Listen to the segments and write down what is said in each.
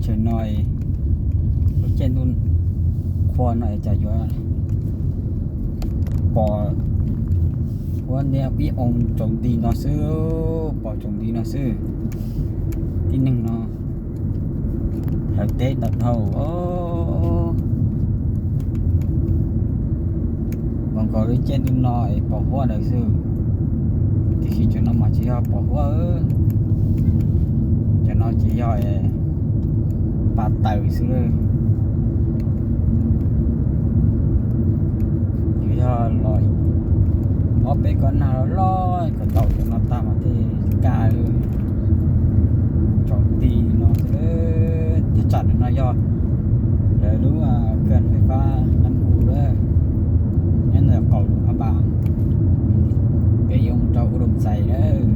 Tam no lub caij ntuj qhua no es cas yuav pom huab nteb ib oo tsaus nti no xwb, pom tsaus nti no xwb. Tib neeg no hlawv teb ntawm dhau. Nkaus nkaus lub caij ntuj no es pom huab ntawd xwb, tiam sis cov no mas tsis yog pom huab, cov no ces yog pa taws xwb. Ces yog los ob peb kob nag loj loj kom tau cov no tag mas thiaj kaj. Tsaus nti no xwb. Thaj tsam no yog lawv lub kênh fais fab Nab Hu lawm, nyob ntawm qaum Phab Npas, pem yuav mus rau Ub Doo Xais lawm.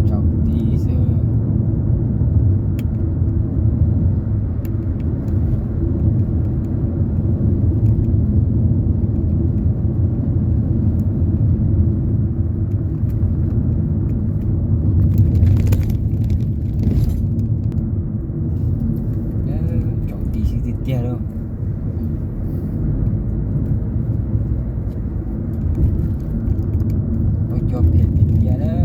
Tsaus nti xwb. Tsaus nti xwb tiag tiag lauj. Ua cua phem tiag tiag lawm.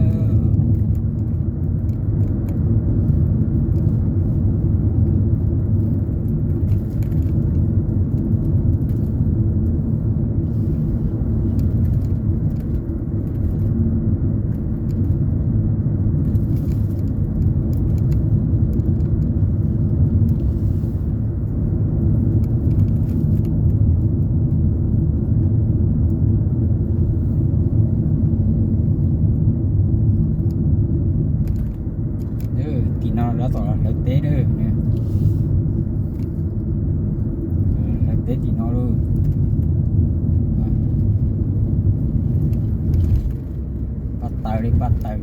Tim no lawv txawm los hlawv teb lawm. Hlawv teb tim no lauj. Paj taws li paj taws.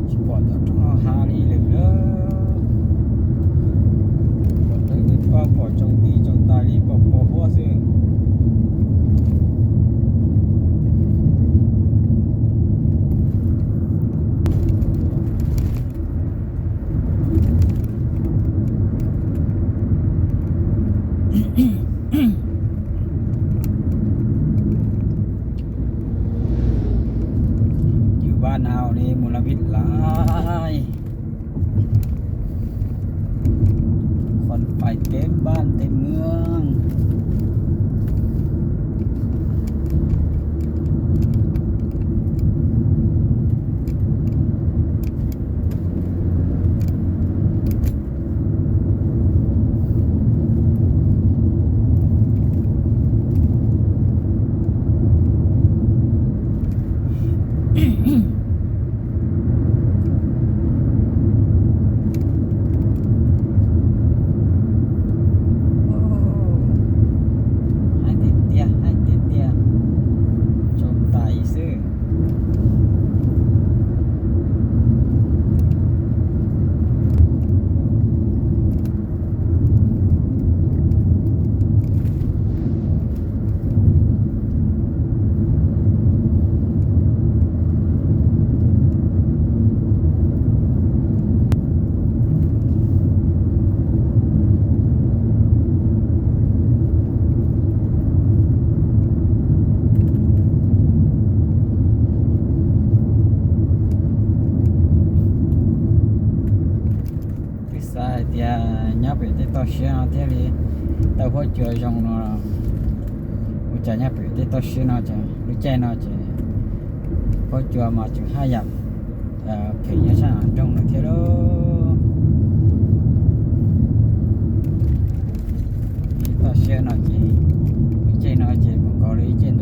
Tsis pom cov roob hauv hav li lawm. Pom tawg paj, pom tsaus nti tsaus ntais li, pom pos huab xwb. Ncw vaj nau li mus la vij lais, khuam fais teb npaj teb mwj. Huab cua zoo no, ua cas nyob pem tej toj siab no ces lub caij no ces huab cua mas tseem haj yam phem nyob sab nroog no thiab lauj. Ib toj siab no ces, lub caij no ces mus nkaus li ib caij